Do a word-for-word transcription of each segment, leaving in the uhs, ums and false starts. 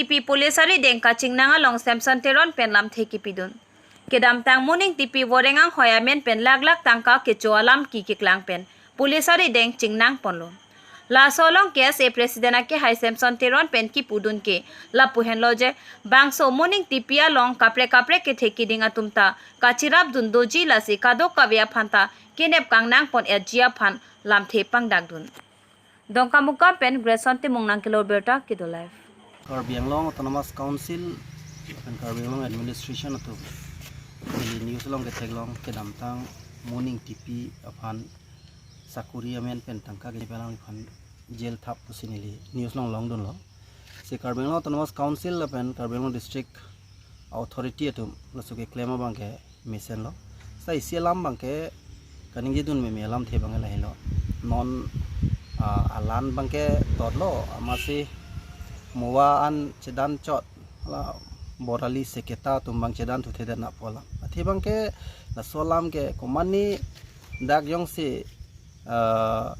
P police arideng kachingnang along Samson Teron pen lamthe kipidun. Kedamtang Moning Tipi Voreng Anghoi amen pen lakh lakh tangka kecho alam ke keklang pen police arideng chingnang ponlo. Laso along K S A president akehai Samson Teron pen kipudun ke lapu henlo je, bangso Moning Tipi along kaprek kaprek kethe kiding atum ta kachirap dun doji, lasi kadokave aphan ta kenep kangnang pon etji aphan lamthe pangdakdun. Dongkamukam pen Grayson Timung nangkelo birta kedo live. Karbi Anglong Autonomous Council pen Karbi Anglong Administration atum neli news along ketheklong, kedamtang Moning Tipi aphan sakuri amen pen tangka kechepelang aphan jail thap pusi neli news along longdunlo. Si Karbi Anglong Autonomous Council lapen Karbi Anglong District Authority atum laso keklem abang ke mesenlo. Sa isi alam abang ke kaningjedun meme alamthe abang ke lahelo. Non, ah, alan abang ke totlo, amatsi moa an chedan chot, la Borali Seketa atum abang chedan thuthedet na pola. Athe abang ke laso alam ke komane dak jongsi, ah,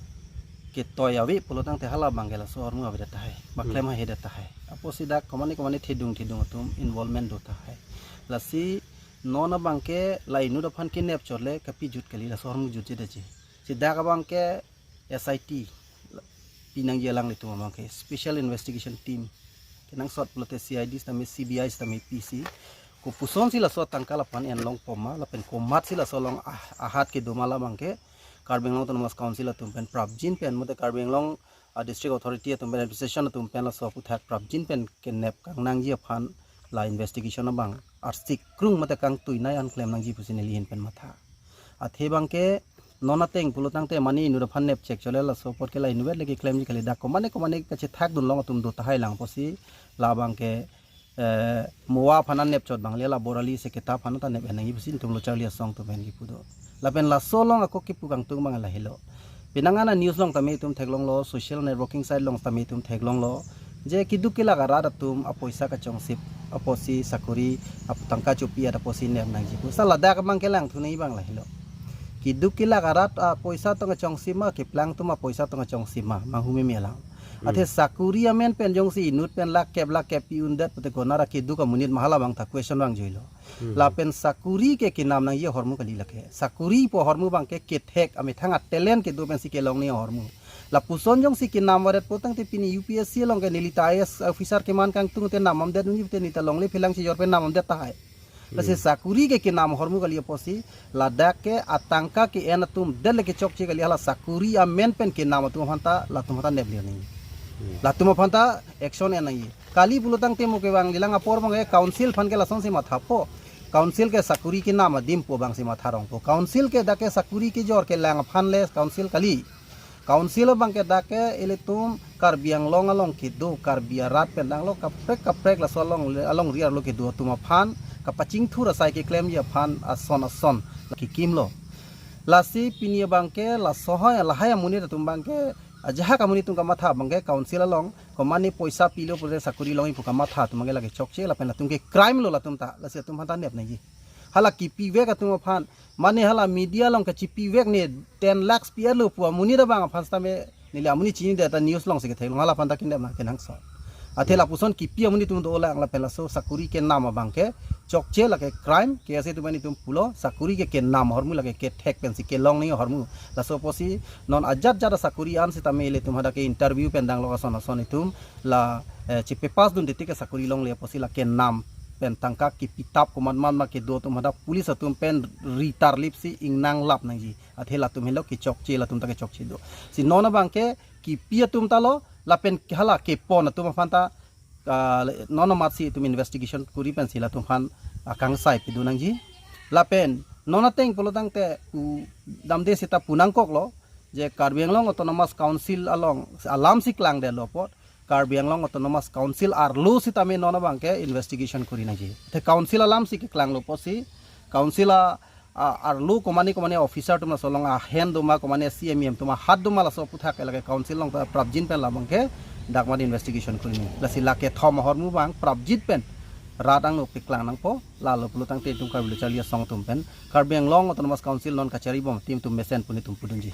ketoi ave pulo tangte hala abang ke laso ahormu avedet tahai, baklem Hmm. haihedet tahai. Apotsi dak komane komane thedung thedung atum involvement do tahai. Lasi non abang ke la inut aphan kenep chot le kapejut kali, laso ahormu jutje detji. Si dak abang ke S I T pinangji alanglitum abang ke, Special Investigation Team kenangsot pulote C I D sitame, C B I sitame, P C. Kopusonsi laso tangka laphan enlong poma, lapen komatsi laso along ah-, ahat kedo ma, la abang ke Karbi Anglong Autonomous Council atum pen prapjin pen, mate Karbi Anglong, ah, District Authority atum pen, administration atum pen laso aphuthak prapjin pen kenep kangnangji aphan la investigation abang arsik krung mate kangtuinei an klem nangji pusi neli ahin pen matha. Athe abang ke non ateng pulo tangte mane inut aphan nep chek chot le laso apot ke la inutvet le keklemji kali, dak komane komane kachethakdun long atum do tahai lang apotsi la abang ke, eh, moa aphan an nep chot abang le la Borali Seketa aphan ta nep en nangji pusi netum lo charli asong atum pen kipu do. Lapen laso along ako kipu kangtung abang lahelo. Penang an anews along tame itum theklonglo, social networking site along tame itum theklonglo, je keduk kelak arat atum apoisa kachongsip apotsi sakuri ap-, tangka chopi-et apotsi nep nangji pu. Sa ladak abang ke langthu nangji abang lahelo. Keduk kelak arat apoisa tong kachongsip ma, keplang atum apoisa tong kachongsip ma, manghu meme lang. Athe Hmm. sakuri amen pen jongsi inut pen lakh kep lakh kep pi-undet pute konat akeduk amonit ma, hala abang ta question vangjuilo. Hmm. Lapen sakuri ke kenam nangji ahormu kali lake. Sakuri pu ahormu abang ke kethek amethang a-talent kedo pensi kelong nangji ahormu. Lapuson jongsi kenam varet po tangte pini U P S C along ke neli ta I A S officer keman kangtung te nam amdet nunji te neli ta longle phelang chejor pen nam amdet tahai. Lasi Hmm. sakuri ke kenam ahormu kali apotsi ladak ke atangka ke-en atum det le kechokche kali, hala sakuri amen pen kenam atum aphan ta latum aphan ta nep lir nangji. Hmm. Latum aphan ta action en nangji. Kali pulo tangte mo kevangjilang apor abang ke council aphan ke lasonsi mathapo. Council ke sakuri kenam adim pu abangsi matha rongpo. Council ke dak ke sakuri kejor kelang aphan le council kali. Council abang ke dak ke ilitum Karbi Anglong along kedo, Karbi arat pen danglo kaprek kaprek laso along, alongri arlo kedo atum aphan kapachingthur asai keklemji aphan ason ason kekimlo. Lasi pini abang ke laso hai lahai amonit atum abang ke, ajahak amonit atum kamatha abang ke council along komane poisa pilo pute sakuri longji pu kamatha atum abang ke lake chokche, lapen latum ke crime lo latum ta, lasi atum aphan ta nep nangji. Hala kipivek atum aphan, mane hala media along kachipivek ne ten lakhs pi-etlo pu amonit abang aphan sitame neli amonit chinidet ta news alongsi ketheklong, hala aphan ta kenep nang kenangsot. Athe Hmm. lapuson kipi amonit atum dolang, lapen laso sakuri kenam abang ke chokche, lake crime, K S A atum pen itum pulo, sakuri ke kenam ahormu lake kethek pensi kelong nangji ahormu. Laso apotsi non ajat jat asakuri an sitame ilitum hadak ke interview pen danglo ason ason itum la, eh, chipepass dun titik ke sakuri longle apotsi la kenam pen tangka kipitap komat mat ma kedo atum hadak police atum pen ritarlipsi ingnang lap nangji. Athe latum helo kechokche, latum ta kechokche do. Si non abang ke kipi atum ta lo, lapen hala kepon atum aphan ta, ah, non amatsi itum investigation kuri pensi latum aphan akangsai pidun nangji. Lapen non ateng pulo tangte u damde seta pu nangkoklo, je Karbi Anglong Autonomous Council along alamsi klangdetlo apot, Karbi Anglong Autonomous Council arlo sitame non abang ke investigation kuri nangji. Te council alamsi keklanglo apotsi, council a, a, arlo komane komane officer atum laso along ahen doma, komane C M E M atum ahat doma, laso aphuthak ke lake council along ta prapjin pen labang ke dak mat investigation kuri nangji. Lasi lake thom ahormu abang prapjin pen rat angno paklang nangpo, lalo pulo tangte itum Karbi Lo Charli Asong atum pen Karbi Anglong Autonomous Council non kachari bom atum mesen pu netum pudunji.